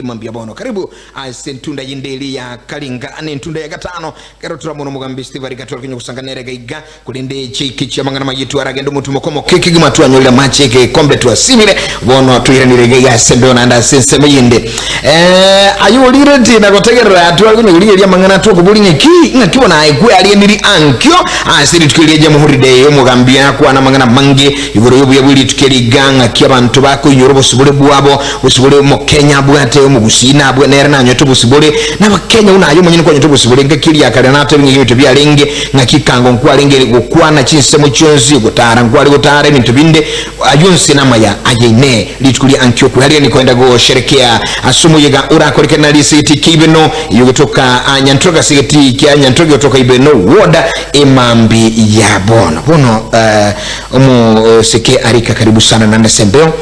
Mambia bono karibu ase entunda yende eria ya karinga na entunda ya gatano kero toramona omogambi Steve Arika tware gosanga nere gaiga korende chiike chiamang'ana maye twaragenda omotumo komo kegima twanyorire amache egekombe twasimire bono toiranire iga ase embeo naende ase ensemo yende eh, aye orireti na gotegerera tware konyorigeria amang'ana twokobori ng'aki ng'aki bono aye kwarianiri ankio ase rituko eria Jamhuri Day omogambi akwana amang'ana amange igoro y'obuya bwe rituko eri iga ng'aki abanto bakoinyora obosibore bwabo Bosibore Omokenya abwate, Omogusii nabwe nere nanywete obosibore, na Abakenya buna aye omonyene kwanywete obosibore. Ngaki eria kare natebe ng'a ebinto biarenge, ng'aki ekango nkwarenge gokwana chinsemo chionsi, gotara nkware gotara ebinto binde, ayio onsi namaya aye inee. Rituko ria ankio kwearia koenda gosherekea ase omoyega orakorekane na risegeti kia Ibeno, eyio gotoka Nyantroge ase egetii kia Nyantroge gotoka Ibeno ward emambi ya bono. Bono omosike arika karibu sana naende ase embeo.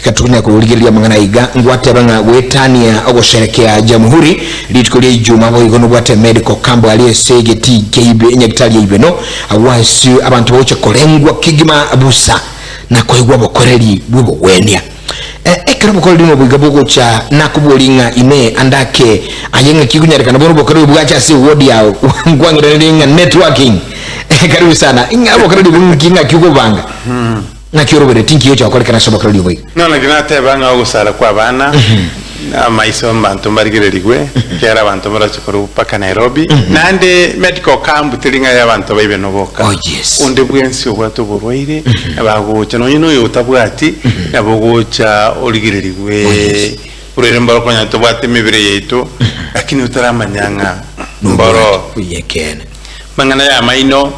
Gatokonya korigereria amang'ana aiga, ngwateba ng'a goetania ogosherekea Jamhuri rituko ria Ijuma boigo nobwate medical camp aria ase egetii kia Ibe enyagitari ya Ibeno agwo ase abanto bagocha korengwa kegima busa na koegwa obokoreri bw'obogwenia. Eh, ekero obokoreri noboiga bogocha nakobori ng'a inee ande ake aye ng'aki ekonyarekana bono obokoreri bwacha ase eward yao nkwang'iranerie ng'a networking karibu sana ng'a obokoreri ng'aki ng'aki okobanga. Naki orobereti nki gocha gokorekana ase obokoreri obo iga? Nonya naki nateba ng'a ogosara kw'abana na amaiso mbanto mbarigererigwe, ekiagera abanto mbaroche korwa mpaka Nairobi, naende medical camp teri ng'a y'abanto baibe noboka. Oh, yes. Onde bwensi obwate oborwaire nabagocha, nonya na oyo otabwati nabo ogocha origererigwe. Oh, yes. Oborwaire mboro konya tobwate emebere yaito, lakini otaramanya ng'a mboro. Oye, ekeene. Amang'ana y'amaino,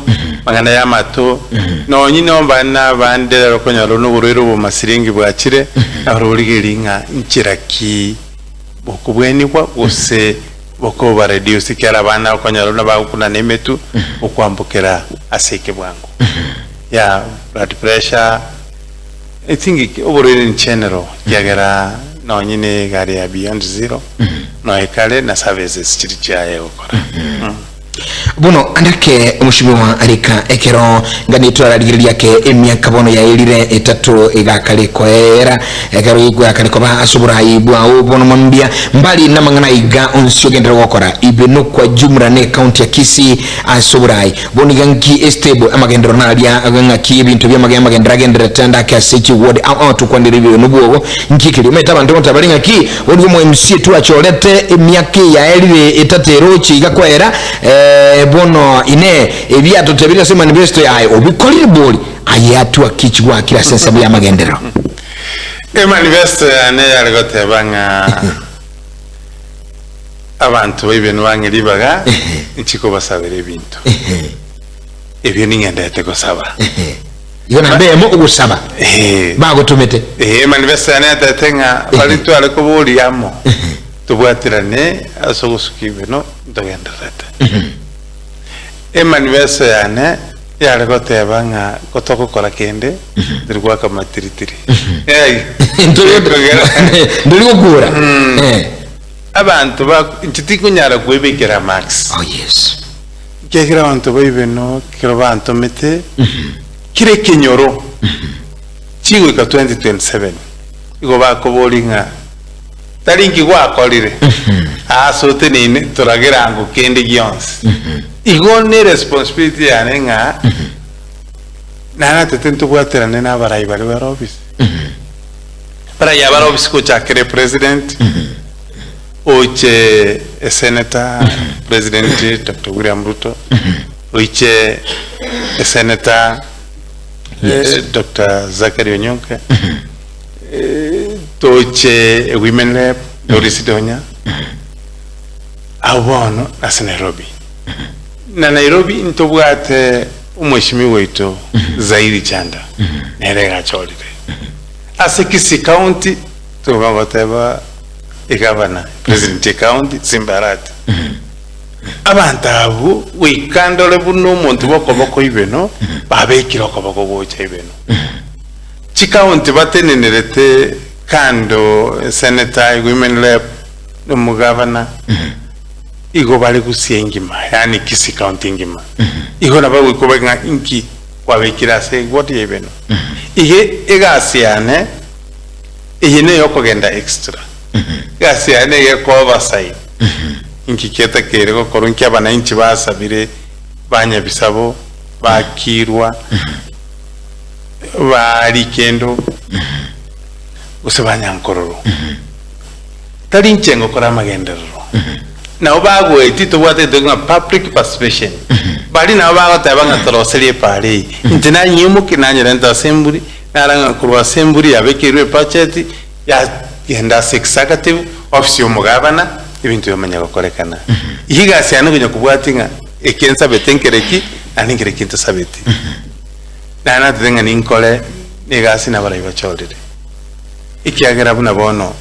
amang'ana y'amato, nonye nobana bande rero okonyora noborwaire obomasiringi bwachire, nabo origererie ng'a nchera ki bokobwenigwa gose bokoba reduced ekiagera abana okonyora buna bagokunana emetwe okwambokera ase ekebwango. Yeah, blood pressure, I think oborwaire in general ekiagera nonye na egari ya beyond zero noe kare na services chiri chiaye gokora. Bono andake omoshimiwa arika ekero ngani twararigereria ake emiaka bono yaerire etato egakare koera ekero gwakare koba ase oborai bwao bono mambia mbali namang'ana aiga onsi ogenderere gokora ibe nokwa jumla ne county ya Kisii ase oborai bono iga nki estable amagenderero naria ng'aki ebinto bia amagenderero agendererete andake ase chiward ao ao tokwanire ibe nobwogo nki keria omanyete abanto bonsi abare ng'aki Bono nigo omoMCA twachorete emiaka eyaerire etato eroche iga koera, eh, bono inee, ebi atotebirie ase emanifesto yaye obikorire bori? Aye atwa ki chigwakire ase ensemo y'amagenderero? Emanifesto yane yare goteba ng'a abanto baibenu bang'e ribaga inche kobasabera ebinto. Ebio ning'enderete gosaba. Igo namba eyemo ogosaba Ee. bagotomete. Ee, manifesto yane yatebete ng'a baria tware koboria amo tobwaterane ase ogosukia ibeno ntogendererete. Emanifesto yane yare goteba ng'a gotogokora kende tori goaka matiritiri. Ntori gokura. Eh. Abanto ba inche tinkonyara kwebekera marks. Oh yes. Ekiagera abanto ba ibeno ekero bantomete kera ekenyoro chigoika 2027 igo bakoboria ng'a tari inki gwakorire ase oteneine toragere ango kende gionsi. Igo ne responsibility yane ng'a naratete ntobwaterane na abarai baria bare ofisi. Abarai aba bare ofisi gochakera epresident. Oche esenator President Doctor William Ruto, oiche esenator Yes. eh, Doctor Zachary Onyonka, eh, toche women rep Doris Donya, abwo bono ase Nairobi. Na Nairobi ntobwate omweshimiwa oito Zairi Chanda, nere egachorire. Ase Kisii County tobagoteba Egavana, president ye county, Simba Arati. Abanto abwo goika ndore buna omonto bw'okoboko ibeno, babekire okoboko gocha ibeno. Chicounty batenenerete kando senator, women rep, na omogavana, igo bare Gusii engima, yaani Kisii county engima. Igo nabo goika obe ng'a inki kwabekire ase ward ya ibeno. Iga egasi yane, eye neyokogenda extra. Egasi yaye nigo ekobasaini inki getakeire gokorwa, inki abananchi basabire banyabisabo, bakirwa, ba rikendo, gose banyankororo. Tari inche ngokora amagenderero. Nabo bagoetie tobwate egento ng'a public participation. Baria nabo bagoteba ng'a toroserie epaara eye. Inche nanyimokia nanyerenta ase emburi, nara ng'a korwa ase emburi yabekeirwe ebudget, yagenda ase executive, ofisi ya omogabana, ebinto biamanya gokorekana. Eyio egasi yane konya kobwatia ng'a eke nsabete nkere ki, naende nkere ki ntasabeti. Naende natebete ng'a ninkore na egasi nabarai bachorire. Ekiagera buna bono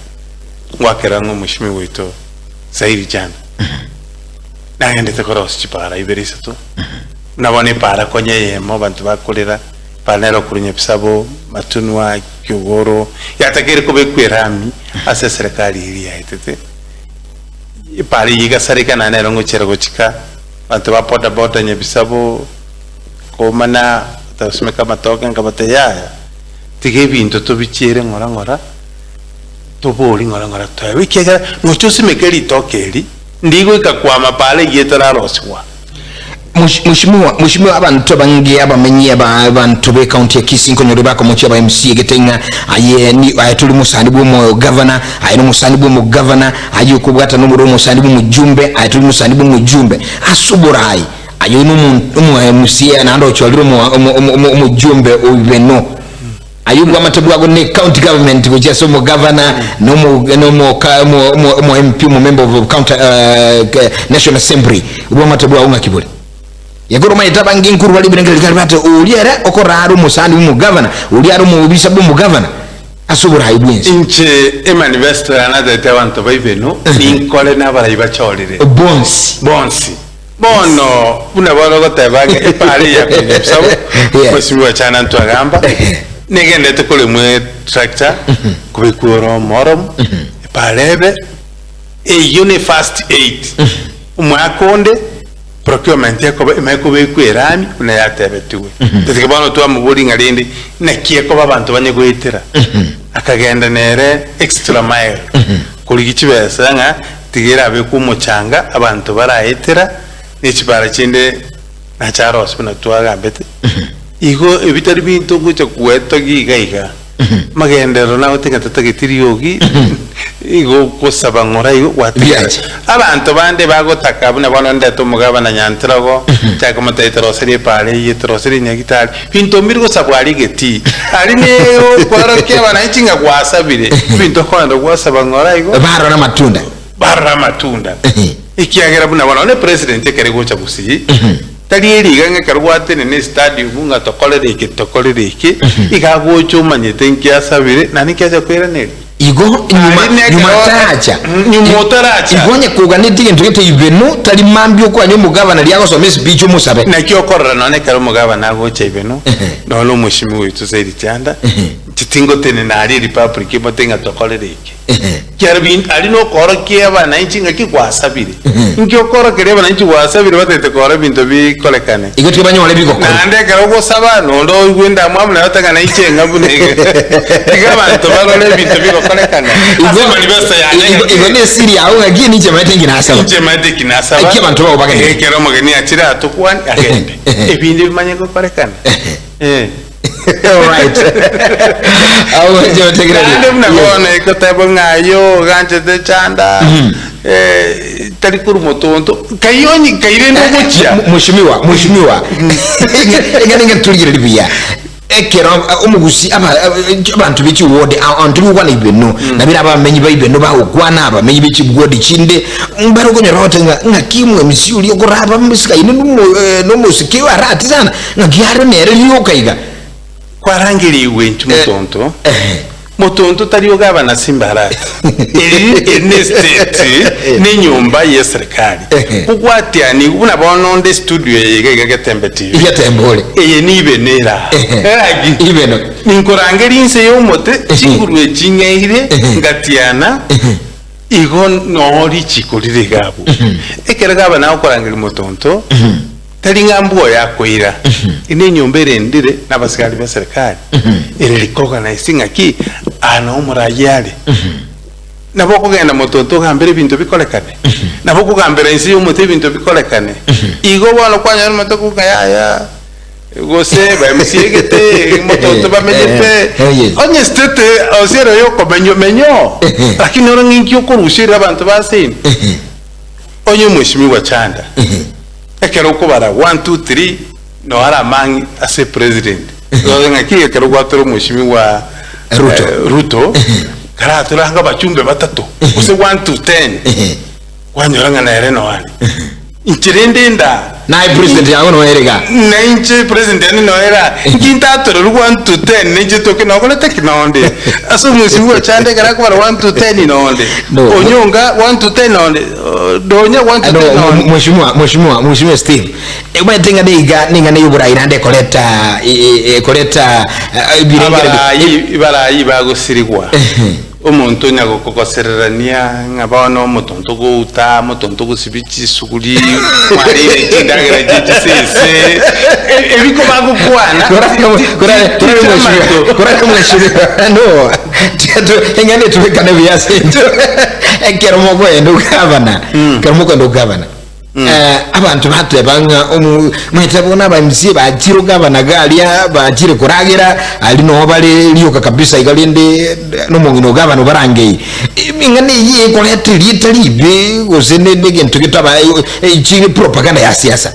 ngwakera ng'a omoshimiwa oito Sairi jana nagendete korosia chipara ibere isato, buna bono epara konya eyemo abanto bakorera, epara nere okorwa Nyabisabo, Matunwa, Kiogoro, yatakeire kobekwa erami ase eserekari eria yaetete. Epara eyio egasareka naende nero ngochera gochika, abanto ba boda boda Nyabisabo, komana, batagosimeka amatoke nkabatebia yaya, tiga ebinto tobichiere ng'ora ng'ora. Tobori ng'ora ng'ora toebe, ekiagera nocha osimeke ritoke eri, ndigoika kwama paara eyio etararosigwa. Mweshimiwa, Mweshimiwa abanto abange abamenyi aba abanto be county ya Kisii nkonyore bakomochia aba MCA gete ng'a aye ni aye tori mosani bwa omo governor aye nomosani bwa omogavana aye okobwatana omoro omosani bwa omojumbe aye tori mosani bwa omojumbe ase oborai aye ono omo MCA naende ochorire omo omo omojumbe oibeno. Ayio bw'amate bwago ne county government gochia ase omogavana na omo na omo omo omo omo MP omo member of county eh, national assembly obw'amate bwao ng'aki bore ekero omanyete abange nkorwa bare ebirengererio kare bate oria ere okorara omosani bw'omogavana oria are omobisa bw'omogavana ase oborai bwensi Inche emanifesto yane natebete abanto ba Ibeno, ninkore nabarai bachorire bonsi bonsi. Bono, buna bono ogoteba ng'a epaara eye ya Konyebisabo, Yes. Mheshimiwa Chana ntwagamba, negenderete koremwa etractor, kobekwa ore omoromo, epaara ebe, eyio ne first aid. Omwaka onde, procurement ekoba emanye kobekwa erami buna yatebetigwe. Tiga bono twamoboria ng'a rende, naki ekoba abanto banye goetera? Akagenda nere extra mile, korigia chibesa ng'a Tiga erabekwe omochanga abanto baraetera, ne chipara chinde nacharose buna twagambete. Igo ebi tari binto ngocha gwetogia iga iga. Magenderero nagote ng'a tatageti riogi, igo ogosaba ng'ora igo gwatigara. Biache. Abanto bande bagotaka buna bono ndete omogabana Nyantirogo, nchake komotebia toroserie epara eye, toroserie nyagitari, binto mbiri gosabwa aria egetii. Aria nigo okwarokia abananchi ng'a gwasabire, ebinto okogenda gwasaba ng'ora igo, Barora amatunda. barora amatunda. Ekiagera buna bono, onye president ekere gocha gusii, tari eriga ng'a ekero gwatenena estadium ng'a tokorere eke tokorere eke, iga agocha omanyete nki asabire, naende nki acha koiraneria. Igo nyuma Aye nekero- nyuma ataracha Nyuma otaracha. Igo onye koganetie egento gete ibeno tari mambia okwanye omogavana riria agosoma espeech omosabe. Naki okorora nonya ekero omogavana agocha ibeno, nonya omweshimiwa oito Saidi Chanda, inche tingotenena aria erepublic emote ng'a tokorere eke. Ekiagera bin aria nokorokia abananchi ng'aki gwasabire. Inki okorokeria abananchi gwasabire batagete korora ebinto bikorekane. Igo tiga banyore bigokorwa. Naende ekero ogosaba nonde oigwe endamwamu naye oteba ng'a nainche ng'a buna iga. Tiga abanto barore ebinto bigokorekana. Ase emanifesto yane Igo ng'aki. igo nesiri yao ng'aki ninche maete inki nasaba. Inche maete eki nasaba. Eki abanto bao bagende. Ekero omogeni achire atokwanie agende. Ebinde bimanye gokorekana. Eh. Alright. Awo nje otegereri. Naende buna Yes. bono egoteba ng'a aye oganchete chanda eh, tari korwa motonto kai onye kai rende ogochia Mheshimiwa, mheshimiwa. Eng'ana eng'ana torigereria buya. Ekero omogusi aba abanto be chiward ntiri gokwana ibeno nabire abamenyi ba ibeno bagokwana abamenyi be chiward chinde mbare okonyora bagoteba ng'a ng'aki omo MC oria okoraba mosikaine nomo nomosike arati sana Ng'aki are nere rioka iga. Kwarangerigwe inche motonto, motonto tari ogabana Simbarati. Eri eri ne estate, ne enyomba ye serikali. Kogwatianigwe buna bono onde estudio eye iga iga Getembe TV. Getembe ore. Eye nibe nere aa. Gaki. Ibe no. Ninkorangeria inse y'omote, chinguru echi ng'eire, ngatiana, igo noo richiko rire iga abwo. Ekero gabana agokorangeria motonto, Tari ng'a mbwa oyo akoira, ere nenyomba erendire nabasigari b'eserekari, ere rikoganise ng'aki aa nao omoraia are. Nabo okogenda motonto ogambere ebinto bikorekane, nabo okogambera inse y'omote ebinto bikorekane. Igo bono kwanyora omonto okoboka yaya, gose ba MCA egete, motonto bamenyete, Yes. onye state ase ere oyokomenywa, menyoo, lakini ore ng'a inki okorusia erio abanto ba ase ime. Onye omweshimiwa Chanda, ekero okobara one, two, three, noo are amang'i ase president. Rora ng'aki ekero gwatora omweshimiwa Ruto. Ruto, karatore ange abachumbe batato, gose one to ten, kwanyora ng'a nere noo are. Inche rende enda, Naye president yago noyo ere igaa. na inche president yane noo ere aa, inki ntatorerwe one to ten, na inche toke nokorete ki nonde? Ase omweshimiwa Chanda ekero akobara one to ten nonde, No. Onyonga one to ten nonde, Donya one to No, ten nonde. mheshimiwa, mheshimiwa, mheshimiwa Steve, Omanyete ng'a niga ning'ana y'oborai naende ekoreta ekoreta ebirengererio. Abarai barai bagosirigwa, omonto onya gokogosererania ng'a bono omotonto gouta, omotonto gosibia chisuguri, mwarire chindagera chie chisese, ebiko bagokwana ti- ti- Korare mheshimiwa, no, eng'ana etubekane buya ase intwe, ekero mokoenda ogavana, ekero mokoenda ogavana. Eh, abanto bateba ng'a omu- omanyete bono aba MCA bachire ogavana iga aria bachire koragera aria noo bare rioka kabisa iga rende nomong'ina ogavana obarangei. Emeng'ana eyio ekoreta erieta ribe gose ne ne egento getaba chire propaganda ya siasa.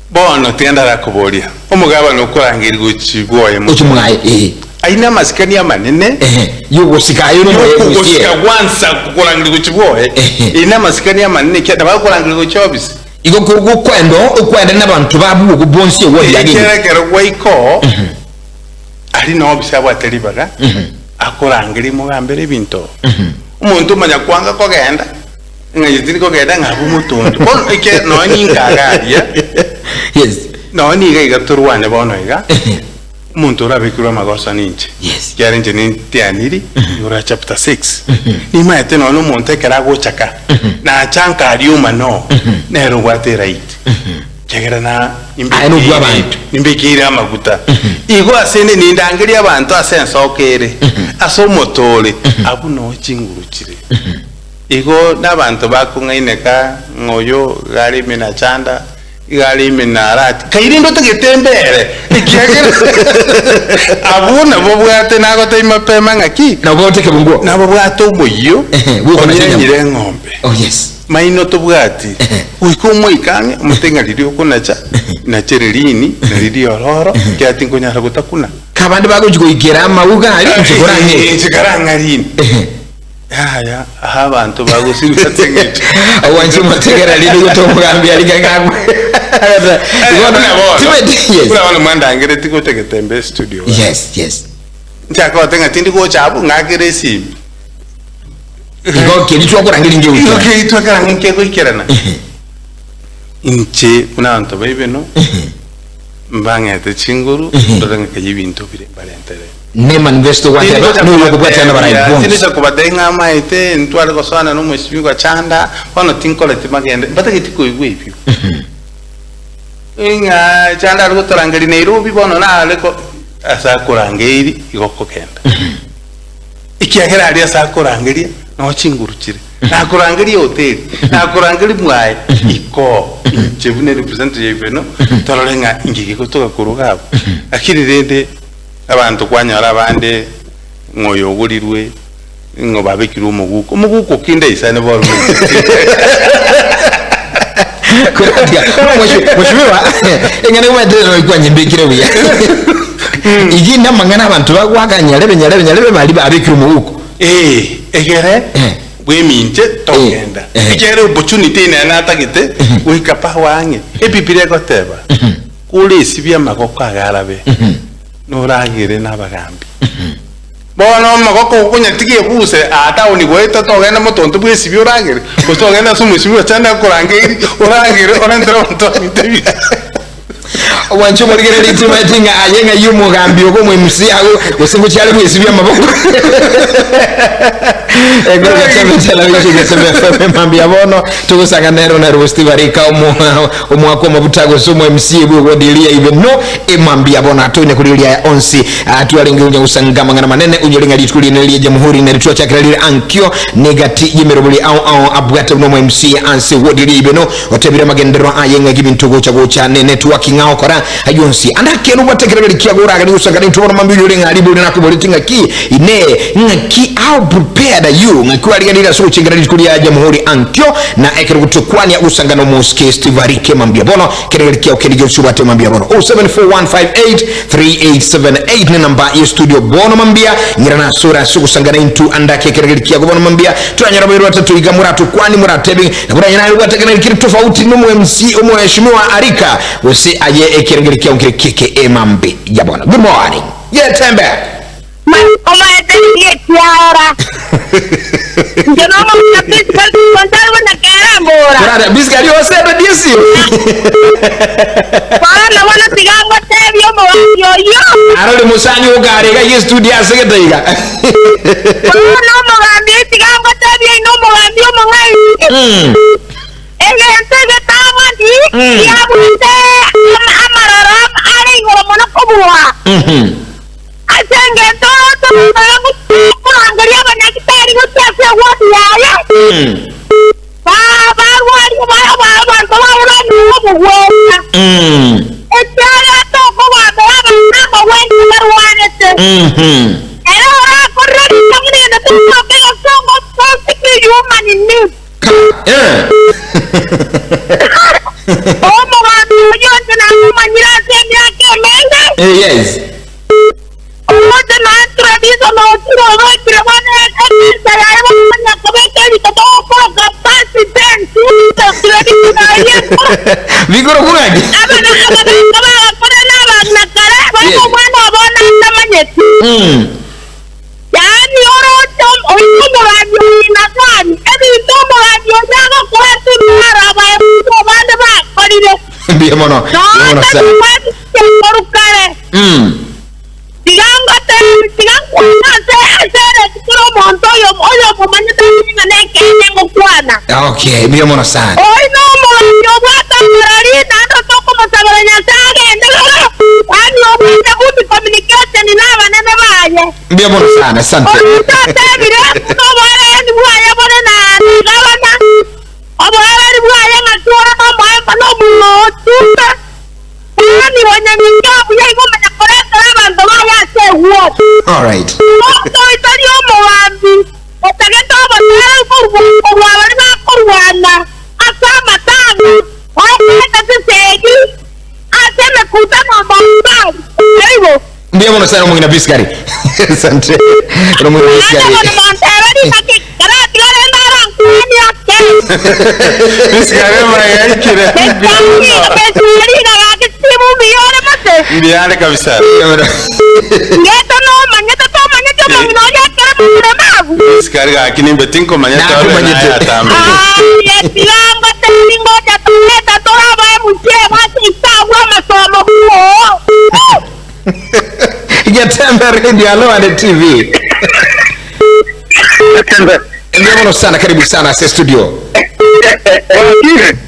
Bono tiga ndarakoboria, omogabane okorangeria gochia bwoye Gochia mono, mwaye, eh. aye namasikani amanene Ehe, yogosika aye ore omoye yokogosika MCA. gwansa kokorangeria gochia bwoye, Ehe. eye namasikani amanene ekiagera nabo akorangeria gochia ofisi. Igo kogokwenda oo, okwenda nabanto babwo obwo bonsi ewodi yagende. Ekiagera ekero gwaika oo, aria na ofisi abwate ribaga, akorangeria mogambere ebinto. Omonto omanya kwanga kogenda, Ng'a inche tindi kogenda ng'a abwo motondo. Bono eke nonya ninka iga aria, Yes. nonya niga iga torwane bono iga, omonto orabekirwe amagoso ninche. Yes. Ekiagera inche nintianiri igoro ya chapter 6. Nimaete nonya omonto ekero agochaka, nacha nkaria omano, nere obwate eright. Ekiagera na Aye nobua abanto. nimbekeire amaguta. Igo asende nindangerie abanto ase ensoko ere, ase omote ore, abwo noo chinguru chire. Igo nabanto bakong'aineka ng'a oyo iga are ime na Chanda, iga are ime na Arati, kai rende otagete embere, ekiagera abwo nabo bwate nagotebia mapema ng'aki, Nabo bagote ekebunguo. nabo bwate omoyio Ehe, bw'okonacha enyama. onyenyire eng'ombe. Oh yes. Maino tobwati, goika omoika ang'e omote ng'a riria okonacha, nachere riini, na riria ororo, ekiagera tinkonyara gotakuna. Kabande bagochia goikera amauga aria, inche korang'e. Inche karang'a riini. Ehe. Yaya, aha abanto bagosirwa ase eng'encho. Ogwancha omotegera rinde gote omogambi aria ng'akwe. Eh, buna bono, Timeti, yes. buna bono mwandangereti gocha getembe studio. Yes, yes. Nchaka ng'a tindi gocha abwo ng'akere esimi. Igo keri twakorangeria Igo ngegoikera. keri twakaranga nkegoikerana. Inche buna abanto baibeno mbang'ete chinguru ndore ng'a kanya ebinto bire mbarentere. Ne manifesto gwateba noyo okobwatia nabarai bonsi. Tindocha kobatebia ng'a amaete ntware gosoana nomwesibigwa chanda, bono tinkoreti magende, mbatageti koigwa ebio. Ng'a chanda are gotorangeria Nairobi bono nare ko ase akorangeiri igo okogenda. Ekiagera aria ase akorangeria noo chinguru chire. Nakorangeria ehoteli, nakorangeria mwaye, ikoo inche buna erepresentative ya Ifeno, torore ng'a inki gegotoka korwa iga abwo. Lakini rende. Abanto kwanyora abande ng'a oyo ogorirwe, ng'a babekirwe omoguko. Omoguko ki ndaisane bono Kuratia, Mheshimiwa, eng'ana omanyete rero kwanyimbekire buya. Igi namang'ana abanto bagwaka nyarebe nyarebe nyarebe baria babekire omoguko. Eh, egere Eh. bweminche togenda. Eh, eh. Ekiagera opportunity nere natagete goika power ang'e. Ebibilia egoteba. Kore esibie amagoko agarabe, noragere nabagambi. Bono amagoko okonyatiga ebuse aa town goeta togenda motonto bw'esibie oragere, gose ogende ase omosibie ochande akorangeiri oragere orentere abanto baminto ebibe. Obwanche omorigereria timanyeti ng'a aye ng'ai omogambi ogo omo MC ago gose ngochia are bwesibia amaboko. Getembe television, Getembe FM, mambia bono togosanga nero nero Steve Arika omwaka omabuta gose omo MC bwegodiria ibe no emambia bono atonya kuriria onsi atwarenge unya gusanga mang'ana manene unyorenga rituko riene ria jamhuri na rituo chakira rire ankio negati yemerobori ao ao abwate no MC anse wodiria ibe no otebire magendero aye ng'aki bintu gocha gocha ne networking ao kora ayonsi andakero bwatekerere kiagora gari gusanga nintu bono mambi yore ng'ari buri nakuboreti ng'aki ine ng'aki, how prepared are you ng'aki wariganira so chingera rituko ria jamhuri ankio na ekero gutokwania gusanga no moske Steve Arike mambia bono kerere kia okeri gyosubate mambia bono 0741583878 ni namba ya studio bono mambia nyirana sura sugusangana intu andake kerere kia bono mambia turanyara bairu batatu iga muratu kwani muratebi na buranyana rwategana kiri tofauti n'umu MC umuheshimiwa Arika wese aye ekerengere kia okeri keke emambe ya bono. Good morning, Getembe. Kurara bisikari osebe disi. Arori musanyi ukarega ye studio asegete iga. Yes. Vigoro kung'aki? Mbuya mono. Mbuya mono sana. Okay, mbuya mono sana. Mbuya mono sana, asante. All right. Mbuya mono sana mwina bisikari. Asante. Mwina bisikari. Bisikari mayaikire. Mbiare kabisa. Bisikari gaki nimbe tinkomanya tore naye atambe. Getembe Radio, hello and TV. Mbuya mono sana, karibu sana se studio.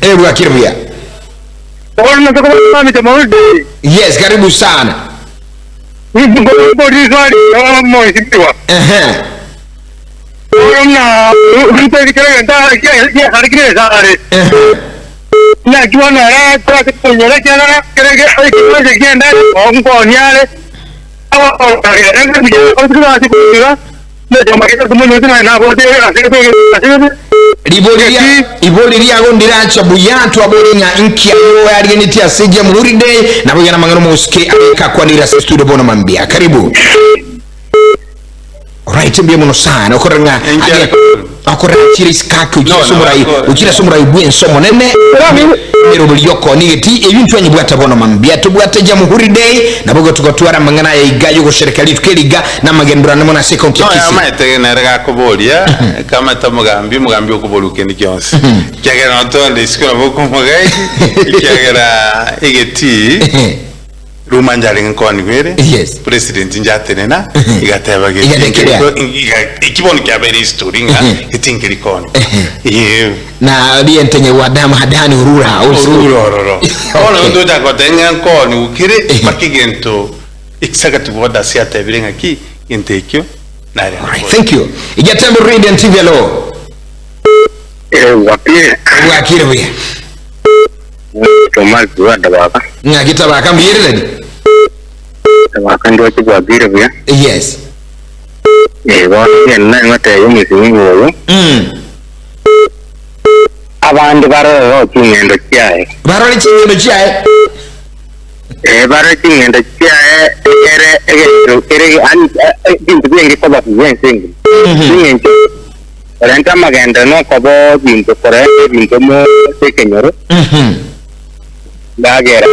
Eh, Bwakire. Yes, karibu sana. Ehe. Ibori riago ndiracha buyantu aboringa inkia yo yarigeniti asije Jamhuri Day na bugana mangano muske abeka kwanira studio bono mambia. Karibu. Right, mbiye muno sana okoranga akora chiri skaki ukira sumurai ukira sumurai bwe nsomo nene mero buliyoko nigeti ebintu anyi bwata bono mambia tubwate Jamhuri Day nabugo tukotwara mangana ya igayo gushereka litukeliga na magendura nemo na second ya kisi. No amaete nerega kuboria kama ta mugambi mugambi okuboruke ni kyonse kyagera notonde isikora boko mugai kyagera egeti. Ruma njarenge nkoanigwa ere, Yes. president njatenena, igateba gete Igatekerea. iga- eki bono kiabeire history ng'a gete nkeri koonigwa. Ee. Na rientenye gwa Adamu Hadani orura Orure ororo. Bono Okay. onde ochaka goteba ng'a nkoonigwa kere, mpaka egento executive orders yatebire ng'aki, egento ekio nare Alright, thank you. Igetembe Radio and TV hello. Eh, bwakire. Bwakire buya. Omar Rwanda baba. Ng'aki tabaka mbuyerereri. Tabaka ndoche bwakire buya. Yes. Eh, bono ng'ende ngotebia omosingi oyo. Abande barore ching'endo chiaye. Barore ching'endo chiaye. Eh, barore ching'endo chiaye ere egento kere yani ebinto biaye koba buya ense engima. Ching'encho Korenta amagendo nokoba ebinto korenta ebinto mo ase ekenyoro, ndagera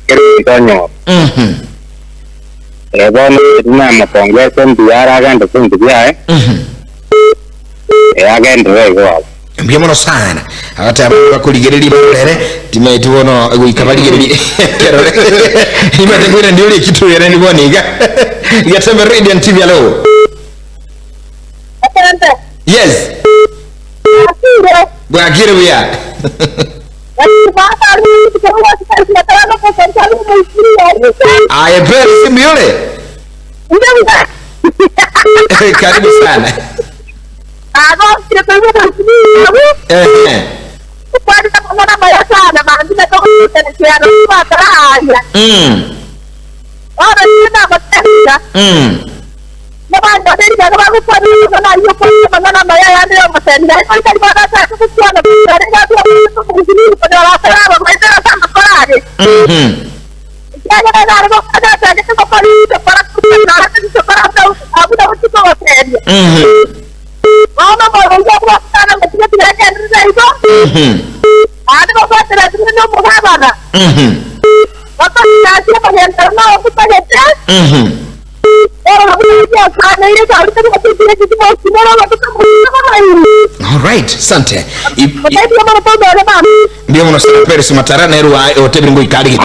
kera omonto onyore. Eh, bono eri namokongesa mbuya are agende ase ebinto biaye, eh, agenderere igo abwo. Mbuya mono sana abateba bakorigereria barorere timaeti bono goika barigererie kerore nimate kwira ndi ori ekituyere ni bono iga Getembe Radio and TV hello Asante. Yes. Bwakire. Bwakire buya. Aye pere simu yule. Karibu sana. Eh. Alright, sante. Mbuya mono sana Peris Matara nero otebire ngo ikari gete.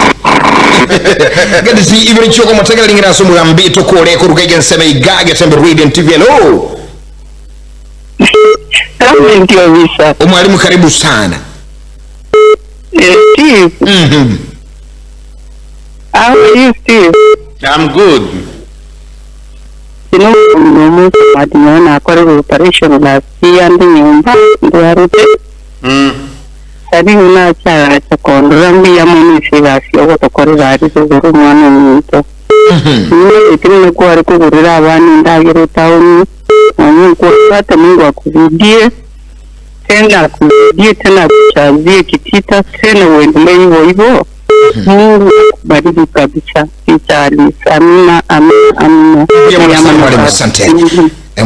Gati si ibere choko motegera ringira ase omogambi tokore koruga egenseme iga Getembe Radio and TV. Hello. Government officer. Omwalimu karibu sana. Eh, Steve, how are you, Steve? I'm good. Tinomusamati naona akorerwe operation last year ndi nyumba ndwarete tari nachagacha kondora mbuya mono ase egasi ogotokorera aria igoro omwana ominto nimanyete buna kware kogorera abana endagera etaoni nonya nkwabwate Mungu akuzidie tena akuzidie tena akuchazie kitita tena uendelee hivyo hivyo Mungu akubariki kabisa Teacher Alice amina amina amina Mbuya mono sana mwalimu, asante. Eh,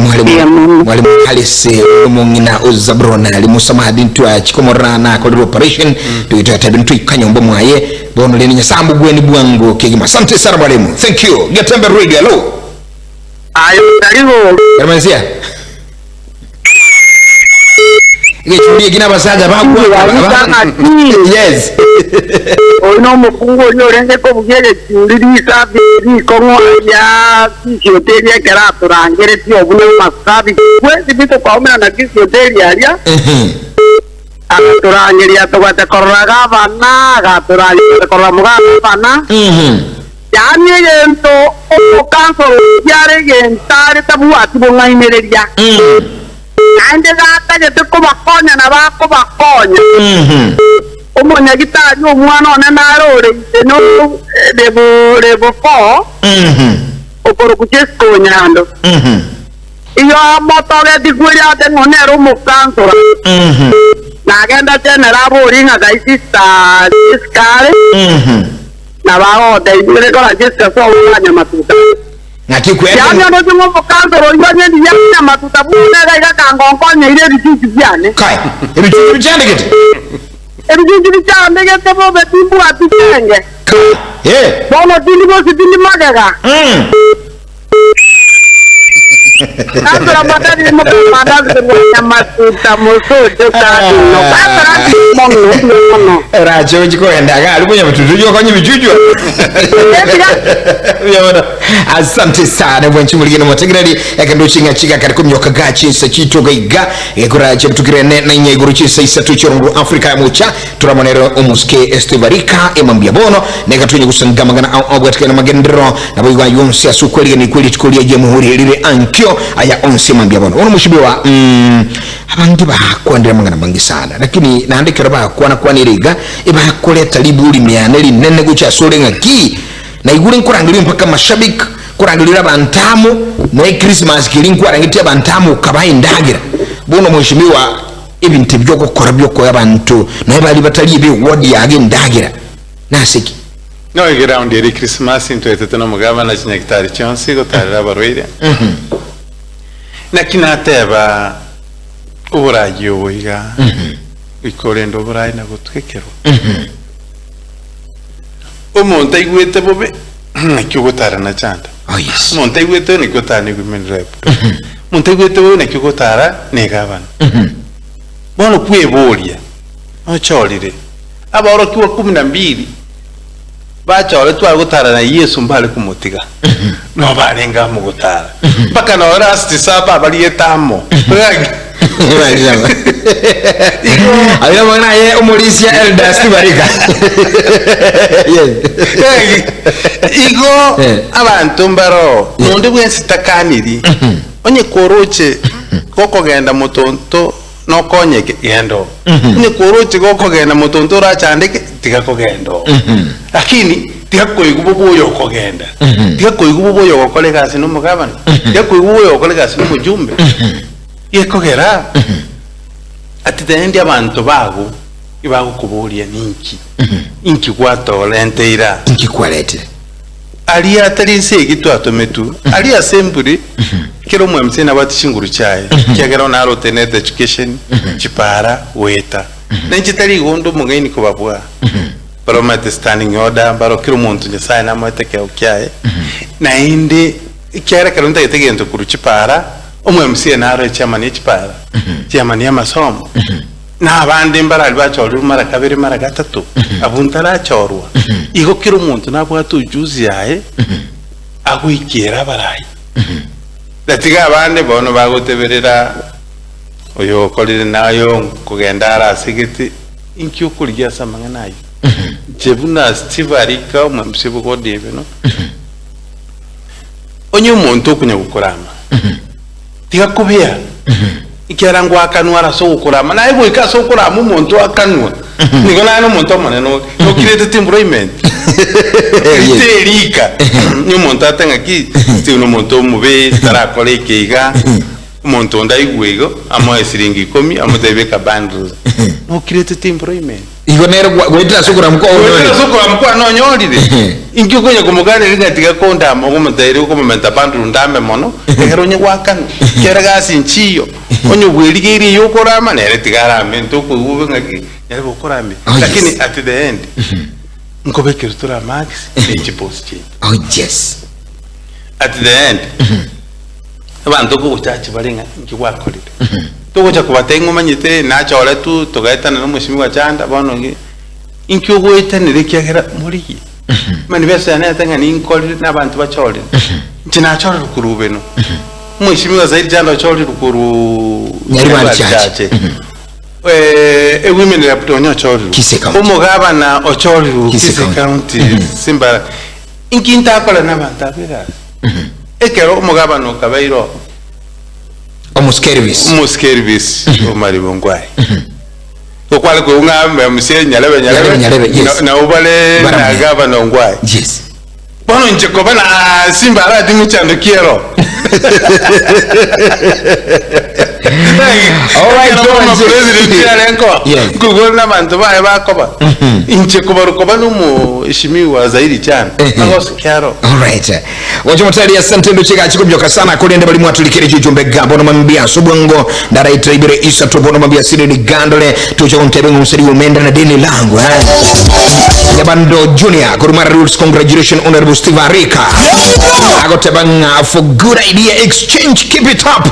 Mbuya mwalimu mono. mwalimu Alice omong'ina o Zabron ali musamahadi ntwa chikomora na akorire operation tuitatabi ntwikanyombo mwaye bono leni nyasambu gweni bwangu kegima asante sana mwalimu thank you Getembe Radio hello Aye karibu. Hermansia Gechuri ekina abasacha bakwa Yes. Oyo nomokungu oria orenge kobugia egechuri risabi rikong'u aria Kisii ekero atorangeretie obwo namasabi bwensi pi tokaumera na Kisii aria agatorangeria togwete korora gavana agatorangeria korora mogavana yaani egento omokansoro oyio are egento are tabwati bong'ainereria naende gatagete kobakonya nabo akobakonya Omonyagitari omwana one nare ore ise no level level 4 okorokwa Jessica Onyando. Iyo amotogetigwe riate ng'o nere omokansora. Nagenda general aborie ng'a kai sister Jessica are nabo agotebiwa ere kora Jessica sobo Nyamatuta. Ng'aki kwete Yaani onde ng'a omokansora oyio onye ndiya Nyamatuta buna iga iga kangonkonyeire ebichuchu biane. Kai, ebichuchu bichandegete. Ebichuchu bichandegete bobe timbwati chenge. Kai, eh. Bono tindi gose tindi magega. Kasura motari mokamanda zirwanya masuta mosocho kadino. Kasura mono mono. Rache uchikoenda gari kwenye mtutu kwenye bichuchu. Uyabona. Asante sana bwanchi muligene motegereri ekendo chinga chika kari kumyoka gachi nsa chitoga iga ekurache mtukirene na inya iguru chisa isatu chirungu Afrika ya mucha turamonero omuske estevarika emambia bono nekatunye kusangamagana au obwatikana magendero nabo igwa yonse asukweli ni kweli tukulia jamhuri lile ankyo aya onse mambia bono ono mushibiwa abangi bakwandira mangana mangi sana lakini naandikira bakwana kwaniriga ibakoleta libuli myane linene guchasole ng'aki na igure nkurangirira mpaka mashabiki kurangirira bantamu na Christmas kiri nkurangitia bantamu kabaindagira bono mheshimiwa ebintu byokukora byokoya abantu naye bali batali be ward yage ndagira nasiki No ground eri Christmas ntwetete nomugabana chinyagitari chionsi gotarera abarwaire naki nateba oburayi obo iga ikorenda oburayi nagotwekerwa omonto aigwete bobe naki ogotara na chanda oh yes omonto aigwete naki otara na women rep omonto aigwete bobe naki ogotara na egabana bono kweboria ochorire abaorokiwa 12 bachore tware gotara na Yesu mbare kumutiga no barenga mugotara mpaka no last saba barietamo Ayo mwana ye umulisia Elder Steve Arika. Yes. Igo Eh. abantu mbaro mundu bwensi takaniri onye koroche gokogenda mutonto nokonyeke gendo onye koroche gokogenda mutonto orachandeke tiga kogenda lakini tiga koigwa bobuya okogenda tiga koigwa bobuya ogokora egasi na omogabana tiga koigwa bobuya ogokora egasi na omojumbe gekogera ati tendi abanto bago ibagokoboria ninki inki gwatorenteira Nkikwarete. aria atari nse egi twatometu ari assembly kero omwemc nabwate chinguru chaye kiagera narote net education chipara weta nenche tari igondo omong'aini kobabua baromate standing order baro kero omonto nyasaye namoete keo kiaye naende kiagera kero ntagete gento korwa chipara omwemc naro echairman ya echipara chairman ya amasomo na abande mbarari bachorire mara kabere mara gatatu abo ntarachorwa igo kero omonto nabwate ujuzi yaye agoikera abarayi latiga abande bono bagoteberera oyo okorire nayo nkogenda arasigete inki okorigia ase amang'ana ayo nche buna Steve Arika omwemc bogodebe no onye omonto okonya gokorama tiga kobea ikiara ngwakanwa ase ogokorama naye goika ase okorama omonto akanwa nigo naye na omonto omonene nokirete employment terika ni omonto ate ng'aki Steve na omonto omobe tarakora eke iga omonto onde aigwe igo amoe siringi 10 amotebie eka bundles nokirete employment Igo nero gwetera sukura mko Gwetera sukura mko anonyorire inki okonya komoganera ng'a tiga kondama ogomoteire okomomenta bundle ndame mono ekero onye gwakanwa kera gasi nchiyo onye obwerigeire eyo okorama nere tiga aramente okoigwa obe ng'aki nere bokorame Oh, yes. lakini at the end nkobekere tore amarks na echipost chiaito Oh yes. At the end abanto okogochachi bare ng'a inki gwakorire togocha kobatebia ng'a omanyete nachore tu togaetana na omosimiwa chanda bono nge inki ogoetanera ekiagera morigie mani besa yane yate ng'a ninkorire na abanto bachorire inche nachorire korwa obeno omosimiwa zaidi chanda ochorire korwa Nyaribari Nyaribari Church. Church. Ewomen rep onye ochorirwe Kisii County. omogabana ochorirwe Kisii Kisii County. County Simba inki ntakora n'abantu abegasi ekero omogabana okabaire Omuskervis. omuskervis omaribo ngwaye okware kung'amba musie nyarebe Nyarebe, Nyarebe, yes. na ubale Baramwe. na gavana ngwaye Yes. bono nche koba na Simba arati michando kiero All right, Ekero go bono on, president Yes. yarenko Yes. kugona abantu baye bakoba inche kubarukoba n'umushimiwa zaidi cyane agose kiaro Alright. Wacho mutali asante ndo chika chikubyoka sana kulende bali mwatulikire chujumbe gambo no mambia sobwango ndaraitra ibire isa tobono mambia siri ni gandole tucho kuntebe ngusiri umenda na dini langu eh. Nyabando Junior korwa Mara Roots congratulations Honorable Steve Arika agoteba ng'a for good idea exchange keep it up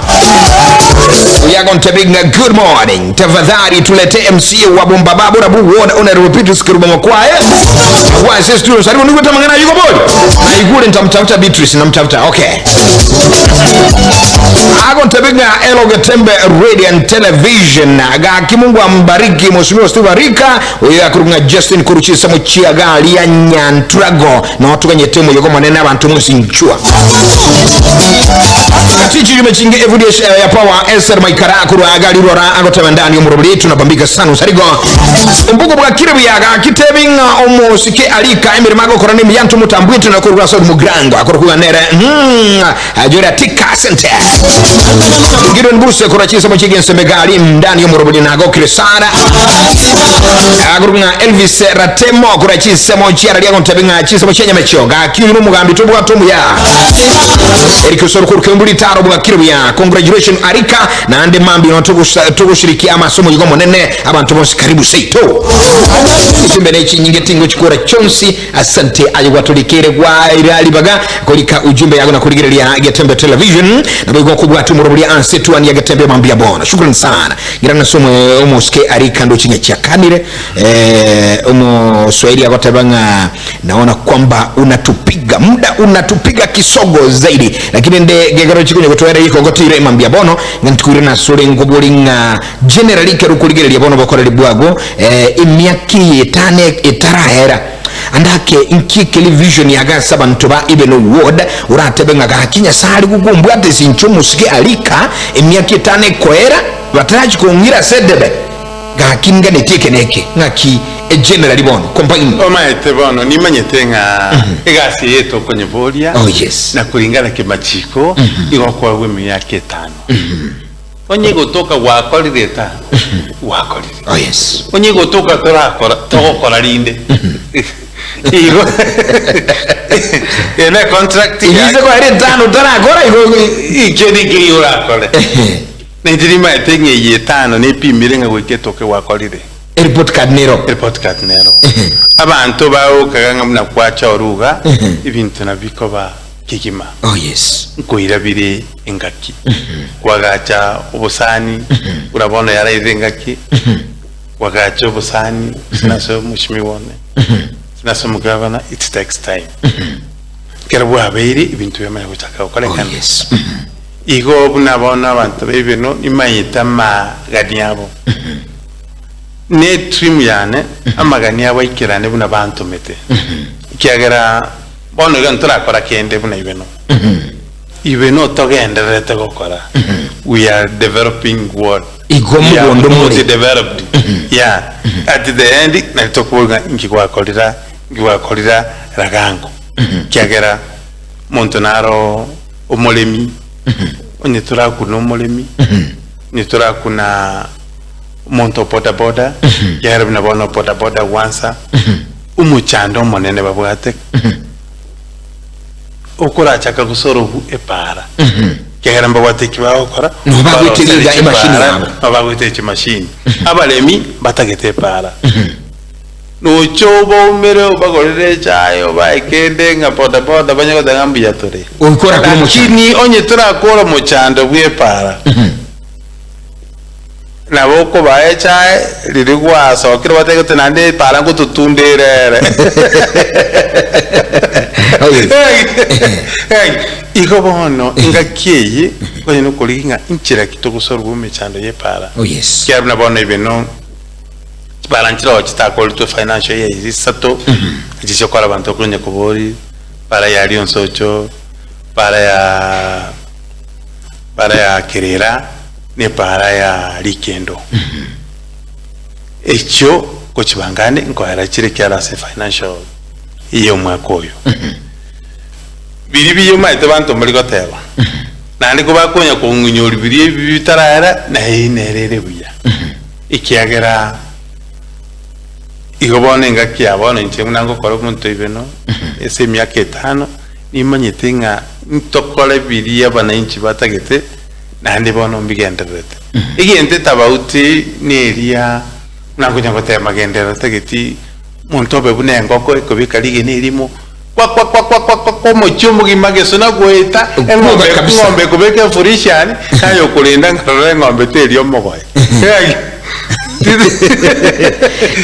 uyagontebe ng'a good morning tafadhali tulete MCA wa Bombababu Rabu Ward Honorable Beatrice Kerubo Makwae wase studio saribu nigwe tamangana yuko bodi na igure nitamtafuta Beatrice namtafuta okay agontebe ng'a Elo Getembe Radio and Television gaki Mungu ambariki Mheshimiwa Steve Arika uyo akurunga Justin Kuruchisa muchiaga lia Nyantrago na watuganyete muyogo manene abantu musinchua Tichi chinge everyday ya power SR Maikara kurwa agali rora agoteba ndani omurobiri tunabambika sana usarigo mbugo bwa kirebu yaga kitebinga omusike alika emirimo agokora n'emiyanto mutambwitu nakurwa so mugrango akorwa nere ajora tika sente Gideon Buse kurachisa muchige nsemegali ndani y'omurobiri nagokire sana agurunga Elvis Ratemo kurachisa mochiara lya gontabinga chisa mochenya mecho gakiri n'umugambi tubwa tumuya Eric Osoro kuri taro bwa kiruya congratulations Arika na ande mambi no tugushiriki amasomo yigo monene abantu bose karibu seito ichimbere chinyinge tingo chikura chonsi asante ayigwatulikire gwa irali baga kulika ujumbe yago na kurigereria Getembe Television na bwo kubwa tumurubuli ansetu ani ya Getembe mambi ya bona shukrani sana ngira nasomwe omoske Arika ndo chinga chakanire umo Swahili agotabanga naona kwamba unatupiga muda unatupiga kisogo zaidi lakini nde gegero chikunye kutwera yiko gotire imambia bono ngantukure na sore ngobolinga generally kerukurigereria bono bakorera bwago imyaki etane etarahera andake nki television yaga abantu ba ibeno ward uratebe nga gakinya sali kugumbwa ate sincho musike alika imyaki etane koera bataraji kungira sedebe gakinga netike neke ngaki e generally bono combine omaete bono nimanyete ng'a egasi yetu okonyeboria oh yes na kulingana kimachiko igokwa emyaka etano onye gotoka gwakorire etano gwakorire oh yes onye gotoka torakora togokora rinde igo ene contract ibize ko ari etano tarakora igo ikio nikiri urakore nitirimaete ng'eye etano nipimire ng'a goika etoke gwakorire report card nero report card nero abantu baokaga ng'a buna kwacha oruga ebinto nabikoba kigima oh yes nkoira bire engaki kwagacha obosani urabona yaraire engaki kwagacha obosani sinaso mushimi wone sinaso mugavana it takes time kera bwabeire ebintu byamanya gochaka oh gokorekana yes igo buna bona abantu bebino nimanyete amagani abo ne trim yane amagani abo aikerane buna bantomete kiagera bono iga ntorakora kende buna ibeno ibeno togendererete gokora we are developing world Igo We are mugondo not muri. developed yeah at the end nalitokubuga nkigwakorera nkigwakorera ragango kiagera muntu naro omuremi onye turakuna omuremi onye turakuna omonto bodaboda kiagera buna bono bodaboda gwansa omochando omonene babwate okorachaka gosora obu epara kiagera mbabwate eki bagokora No, bagwetiriga emashini yabo. babagwete ekimashini abaremi batagete epara nocho baumire obagorere echae obaekende ng'a bodaboda banye gotanga mbuya tore ukora kuri muchando lakini onye turakora omochando bwa epara nabo okobae echae riri gwasokire batagete naende epara ngototunderere oh yes igo bono engaki eye konye nokorigia ng'a inchera ki togosorwa emechando ya epara oh yes kiara buna bono ebino chipara nchiroo chitakoretwe financial year isato echi chiokora abanto okonya kobori para ya rionsocho para ya para ya kerera ne para ya rikendo ekyo gochibangane nkoera chire kiara ase financial iyo omwaka oyo biri biyo maete banto mbari goteba naende kobakonya kong'inyori biri ebi bitarara naye nerere buya ikiagera igo bono engaki ya bono inche buna ngokora omonto ibeno ase emiaka etano nimanyete ng'a ntokore biri abananchi batagete naende bono mbigendererete egento etabauti neria buna nkonya goteba magenderero tageti Omonto obe buna engoko ekobeka rigena erimo, kwa kwa kwa kwa kwa kwa kwa omochie omogima gesona goeta, eng'ombe Kuoga kabisa. eng'ombe ekobeka efurishani, naye okorenda nkarora eng'ombe teri omogoye.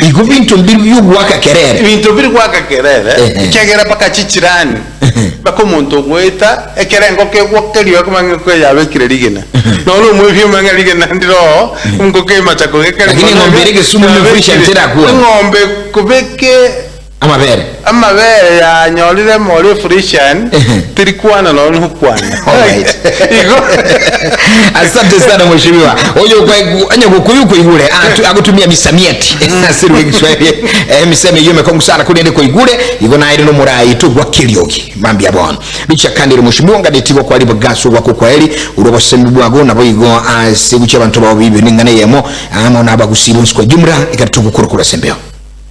Igo binto mbiri biogoaka kerere. Ebinto biri goaka kerere, Ehe. ekiagera mpaka chichirani, mpaka omonto ogoeta, ekero engoko egwoka eriogi omanye engoko eye yabekire rigena. Nonya omoibia omanye ng'a rigena ndire oo, engoko emacha kogeka Lakini eng'ombe ere egesumu emefurishani terakwana. Eng'ombe kobeke Amabere. amabere yanyorire more efurishani, Ehe. terikwana nonya nokwana. Alright. Igo. Asante sana mheshimiwa. Oyo kwa anya gukuyu kuigure agutumia misamiati ase rwe Kiswahili. Eh, misemo iyo mekongu sana kuri kuigure igo naire no murai tugwa kiriogi mambia bono. Bicha kandire mheshimiwa ngadetigo kwa libo gaso gwako kwa eli urobosemi bwago nabo igo ase gucha abantu babo bibe ningane yemo ama nabagusiba kwa jumla ikatugukura kura sembeo.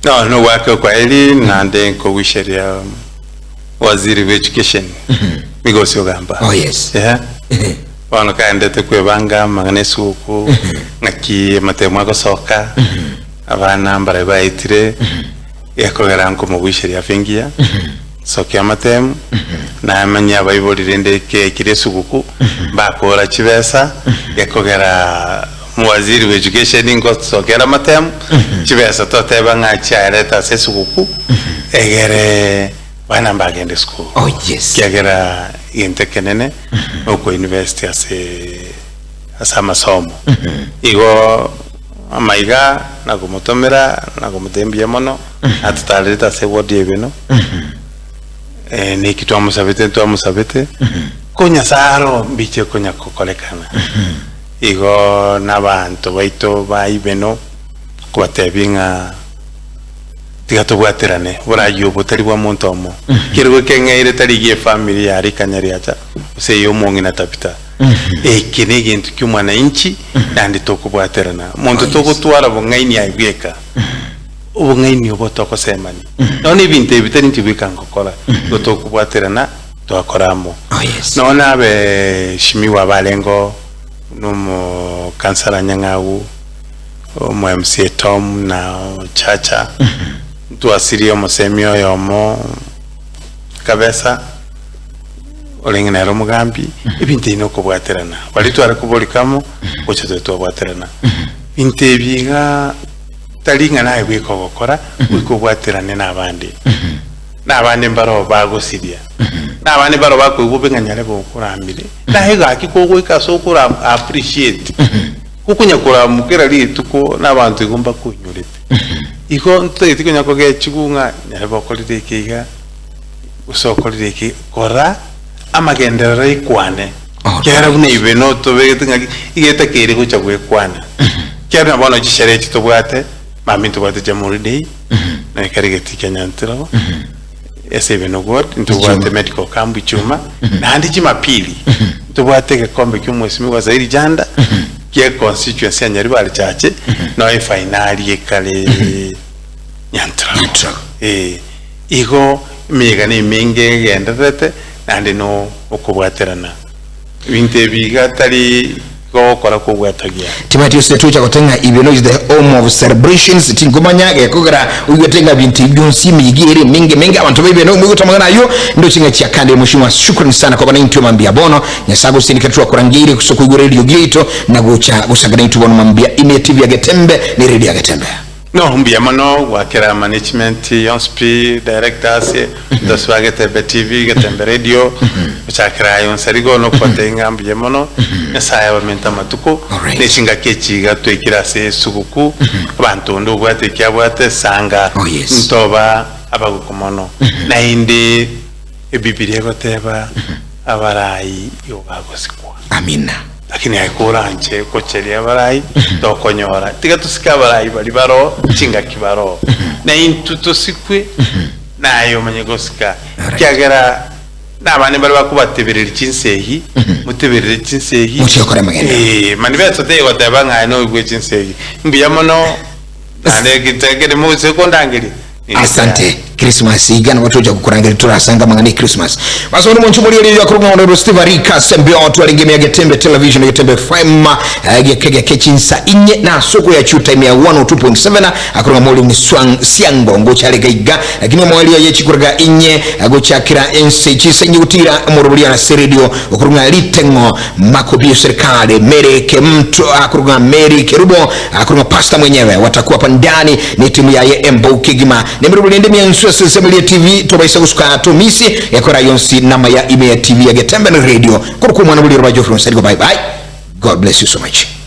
No, no gwake kwa eli nande nkogwisheria waziri wa education Migosi Ogamba. Oh yes. Yeah. Bono kaendete kwebanga amang'ana esuku ng'aki amatemo agosoka abana mbare baetire gekogera nkomogwisheria afya engiya sokia amatemo namanya abaibori rende kekire esuguku mbakora chibesa gekogera muwaziri wa education ngosokera amatemo chibesa toteba ng'a chiareta ase esuguku egere bana mbagende school Oh yes. kiagera egento ekenene oko university ase ase amasomo igo amaiga nagomotomera nagomotembia mono atutarerete ase ward ebeno eh, neki twamusabete twamusabete ko Nyasaye aro mbiche konya kokorekana igo n'abanto baito ba ibeno kobatebia ng'a tiga tobwaterane borayi obo tari bwa monto omo kerigo keng'eire tari gie family yare ikanya riacha ase eye omong'ina tabita eke na egento kia omwananchi naende tokobwaterana monto togotwara bong'aini aye bweka obong'aini obo togosemani nonya ebinto ebi tari inche bweka ngokora igo tokobwaterana twakora amo Oh yes. nonya nabe shimiwa barengo nomo kansara Nyang'au omo MCA Tom na Chacha ntwasirie omosemi oyomo kabesa orenge nere omogambi ebinto ebi nokobwaterana baria tware koborikamo gocha tore twabwaterana binto ebi iga tari ng'a naye bweka ogokora goika obwaterane na abande na abande mbaro bagosiria na abande mbaro bakoigwa obe ng'a nyarebe okoramire naye gaki kogoika ase okora appreciate gokonya koramukera rituko na abanto igo mbakonyorete igo ntotagete konya kogechigu ng'a nyarebe okorire eke iga gose okorire eke kora amagenderero ekwane kiagera buna ibe notobegete ng'aki igetakeire gocha gwekwana kiagera buna bono chisherehe echi tobwate mambia ntobwate Jamhuri Day na ekero egetii kia Nyantirogo ase ibe nobwo ntobwate medical camp ichuma naende Jumapili ntobwate egekombe kia omwesimigwa Zairi Janda kia constituency ya Nyaribari Chache noe efainali ekare Nyantirogo Nyantirogo. Eh, igo emeyega na emenge egendererete naende no okobwaterana ebinto ebi iga tari gogokora kobwatagia. Timanyeti gose tocha goteba ng'a Ibeno is the home of celebrations, tingomanya gekogera oigwete ng'a binto ebi bionsi emeyega ere emenge emenge abanto ba Ibeno moigwete amang'ana ayio ndoche ng'a chiakandire Mheshimiwa shukrani sana koba naintwe mambia bono Nyasae agosindike twakorangeire gose koigwera eriogi riaito na gocha gosanga naintwe bono mambia ime ya TV ya Getembe ne radio ya Getembe. No mbuya mono gwakera management yonsi pi, directors, ntosi ba Getembe TV, Getembe Radio, gochakera aye onsi arigo nokobatebia ng'a mbuya mono, Nyasaye abamente amatuko, Alright. ne chingaki echi iga twaikire ase esuguku, abanto onde obwate eki abwate, sanga Oh, yes. ntoba abagoko mono. Naende Ebibilia egoteba abarai igo bagosikwa. Amina. Lakini aye koranche gocheria abarai tokonyora. Tiga tosike abarai baria baroo chingaki baroo. Na intwe tosikwe naye omanye gosika. Ekiagera nabande mbare bakobatebereria chinsehi, moteberere chinsehi. Mochie gokora amagendo. Eh, mani besa tegoteba ng'a aye noigwe chinsehi. Mbuya mono naende ekere mogose kondangeria. Asante. Christmas iga nabo tocha gokorangeria torasanga amang'ana e Christmas. Basoni monche mori erio yakorwa ng'a Honorable Steve Arika Sembeo twarenge ime ya Getembe Television Getembe FM egeke geke chinsa inye na ase okoya chu time ya 102.7 akorwa ng'a Maureen Swang Siango ngocha arega iga lakini omoerio ye chikorega inye gochakera ense chinsa inye gotira omorobori ase radio okorwa ng'a riteng'o Makobio serikali Mary Kemto akorwa ng'a Mary Kerubo akorwa ng'a pastor mwenyewe watakuwa hapa ndani ni timu yaye embou kegima Nemerobori ende miensu ase ensemo eria TV tobaisa gosuka tomisi gekora yonsi nama ya ime ya TV ya Getembe ne radio korokwa omwana bori oroba Geoffrey Onsarigo bye bye God bless you so much.